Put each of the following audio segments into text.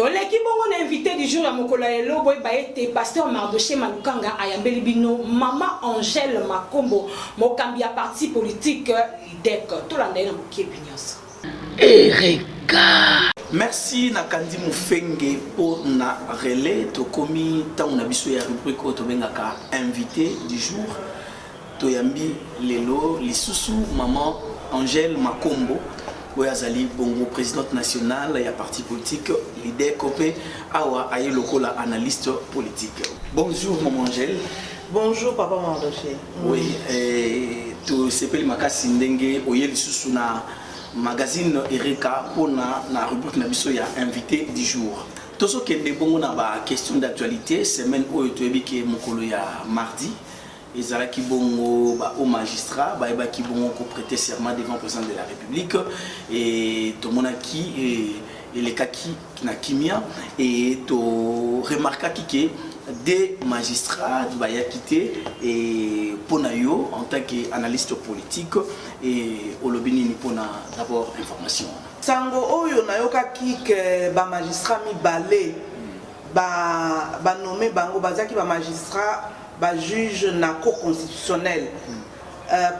Toleki bongo na invité du jour ya mokolo ya lelo. Boyeba ete pasteur Mardoche Malukanga ayambeli bino mama Angèle Makombo, mokambi ya parti politique Lidec. Tolanda ye na bokebi nyonso. Ereka. Merci na Kandi Mufenge mpo na relais. Tokomi ntango na biso ya rubrique oyo tobengaka invité du jour. Toyambi lelo lisusu maman Angèle Makombo, oyo azali bongo présidente nationale ya parti politique Lidec, mpe awa aye lokola analyste politique. Bonjour maman Angèle. Bonjour papa Mardoché. Oui, eh, tosepeli makasi ndenge oye lisusu na magazine Ereka mpona na rubrique na biso ya invité du jour. Tozokende bongo na baquestion d'actualité. Semaine oyo, toyebi ke mokolo ya mardi ezalaki bongo ba haut magistrat bayebaki bongo koprêter serment devant président de la République e tomonaki elekaki na kimia e toremarkaki ke des magistrats bayaki te. E mpo na yo en tant que analyste politique, e olobi nini mpona d'abord information wana? Sango oyo nayokaki ke bamagistrat mibale banommer bango, bazalaki bamagistrat, bajuge na Cour constitutionnelle.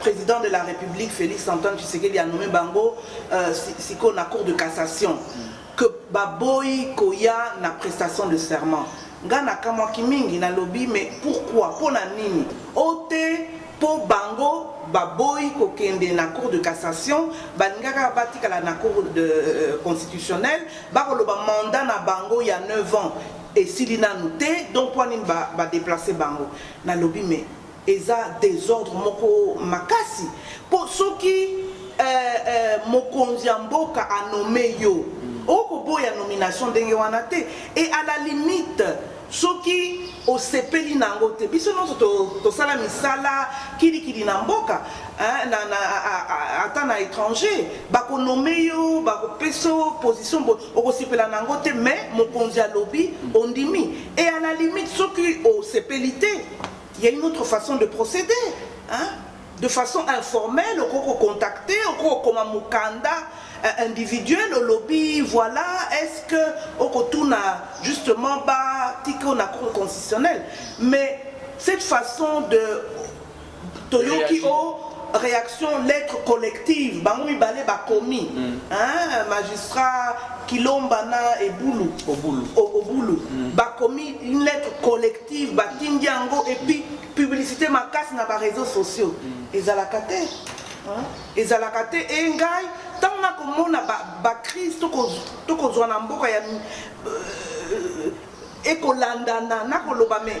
Président de la République Félix Antoine Tshisekedi a nommé bango sikoyo na Cour de cassation, que baboyi koya na prestation de serment. Nga nakamwaki mingi, nalobi: mais pourquoi? Mpo na nini? O te, mpo bango baboyi kokende na Cour de cassation, balingaka batikala na Cour de constitutionnelle. Bakoloba mandat na bango ya 9 ans esili nanu te, donc mpo nini badéplacer bango? Nalobi: mais eza désordre moko makasi, mpo soki mokonzi ya mboka anommer yo, okoboya nomination ndenge wana te. Et à la limite, soki osepeli na yango te, biso nyonso tosala misala kilikili na mboka, hein, ata na étranger, bakonommer yo, bakopesa yo position, okosepela na yango te, mais mokonzi alobi, ondimi. Et à la limite, soki osepeli te, il y a une autre façon de procéder, hein? De façon informelle, okoki kocontacter, okoki kokoma mokanda individuel, olobi: voilà, est-ce que okotuna justement batika na Cour constitutionnelle? Mais cette façon de toyoki Réagir. O réaction, lettre collective, bango mibale bakomi, hein, magistrat Kilomba na Ebulu. Obulu. Obulu, bakomi une lettre collective, batindi yango, et puis publicité makasi na baréseaux sociaux. Ezalaka te, hein? Ezalaka te. E ngai, ntango nakomona bacrise tokozwa na mboka ya ekolandana, nakoloba: mais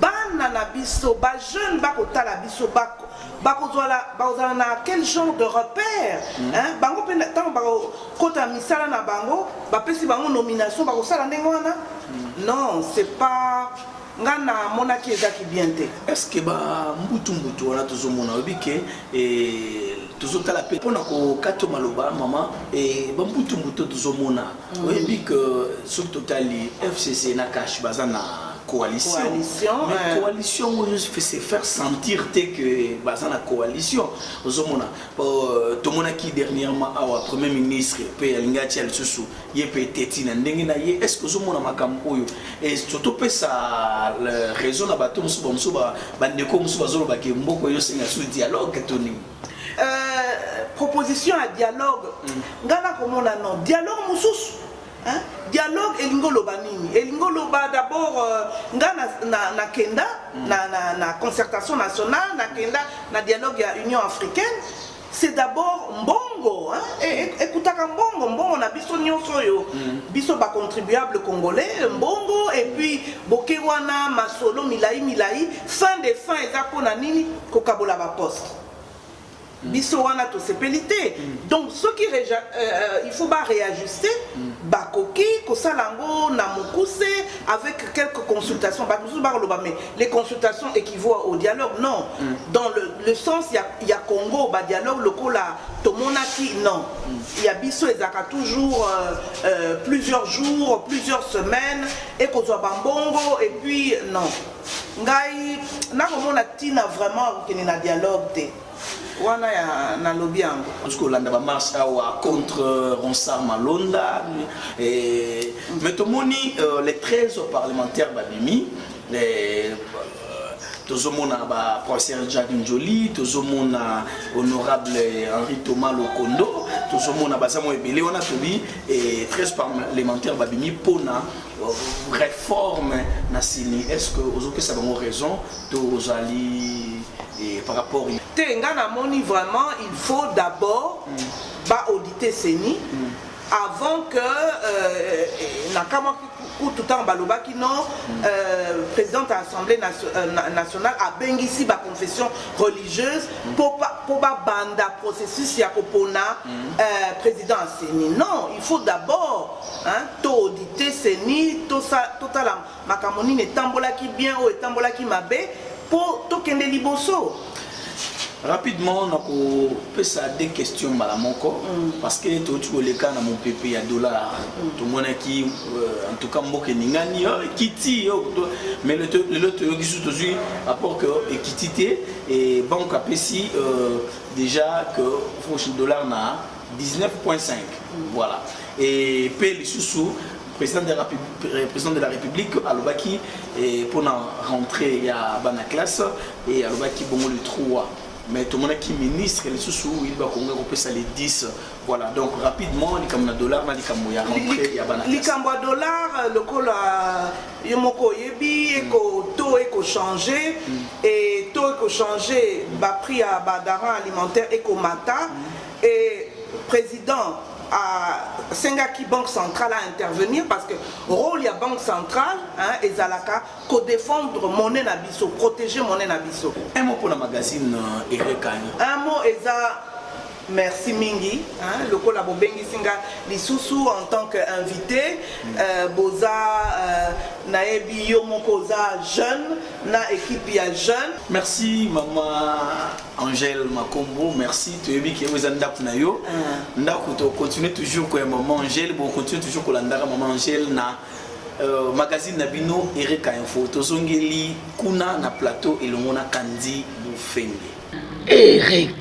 bana na biso, bajeune bakotala biso, bakozala na quel genre de repère, hein? Bango mpe, ntango bakokota misala na bango, bapesi bango nomination, bakosala ndenge wana? Non, c'est pas, nga namonaki ezaki bien te. Est ce que bambutu-mbutu wana tozomona, oyebi ke tozotala mpe mpona kokata maloba mama, bambutu-mbutu tozomona, oyebi ke soki totali FCC na CACH, baza na coalition. Coalition, mais ouais. Coalition oyo se faire sentir te ke baza na coalition. Ozomona, tomonaki dernièrement awa premier ministre mpe alingi atia lisusu ye mpe teti na ndenge na ye. Est ce que ozomona makambo oyo topesa raison na bato mosusu, bamosusu, bandeko mosusu bazolobaki mboka oyo osenga su dialogue to nini? Proposition ya dialogue, nga nakomona non, dialogue mosusu, hein? Dialogue elingi oloba nini? Elingi oloba d'abord, nga nakenda na concertation nationale, nakenda na dialogue ya Union africaine. C'est d'abord mbongo, hein? Ekutaka mbongo, mbongo na biso nyonso oyo, biso bacontribuable congolais, mbongo. Et puis boke wana, masolo milai milai, fin de fin eza mpona nini? Kokabola baposte. Biso wana tosepeli te. Donc soki il faut baréajuster, bakoki kosala yango na mokuse avec quelques consultations. Bato mosusu bakoloba: mais les consultations équivaut au dialogue. Non, dans le sens ya Congo, badialogue lokola tomonaki, non, ya biso ezalaka toujours plusieurs jours, plusieurs semaines, ekozwa bambongo. Et puis non, ngai nakomona ntina vraiment akokende na dialogue te. Wana ya nalobi yango. Kolanda bamarche awa contre Ronsard Malonda, mais tomoni les 13 parlementaires babimi, tozomona baprofesseur Jacques Njoli, tozomona honorable Henri Thomas Lokondo, tozomona baza mwa ebele wana. Tobi 13 parlementaire babimi mpona réforme na CENI. Est ce que ozopesa bango raison to ozali par rapport? Te, nga namoni vraiment il faut d'abord baauditer CENI avant que nakamwaki kutu ntango balobaki non, président ya Assemblée nationale abengisi baconfession religieuse mpo babanda processus ya kopona président ya CENI. Non, il faut d'abord, hein, toauditer CENI, totala makambo nini etambolaki bien, oyo etambolaki mabe, mpo tokende liboso. Rapidement, nakopesa deux questions mbala moko, parce que touti koleka na mopepe ya dollar. Tomonaki en tout cas mboka eningani, ekiti, mais lelo toyoki su, tozwi rapport que ekiti te et banque apesi déjà que dollar na 19.5, voilà. Et mpe lisusu président de la République alobaki mpona rentrée ya bana classe et alobaki bongo le 3, mais tomonaki ministre lisusu Willy Bakonga kopesa les 10. Voilà, donc rapidement, likambo na dollar na likambo ya rentrée ya bana. Likambo ya dollar, lokola yo moko oyebi, eko to ekochange e to ekochange, baprix ya badenrées alimentaire ekomata et président asengaki Banque centrale à intervenir, parce que rôle ya Banque centrale, hein, ezalaka kodéfendre monnaie na biso, protéger monnaie na biso. Un mot mpona magazine Ereka. Un mot eza merci mingi, hein, lokola bobengisi nga lisusu en tant que invité. Boza nayebi yo moko oza jeune na équipe ya jeune. Merci, mama Angèle Makombo, merci. Toyebi ke oyo eza ndako na yo, ndako. Tocontinue toujours koya mama Angèle, bocontinue toujours kolandaka mama Angèle na magazine na bino Ereka Info. Tozongeli kuna na plateau elongo na Kandi Bufenge. Ereka.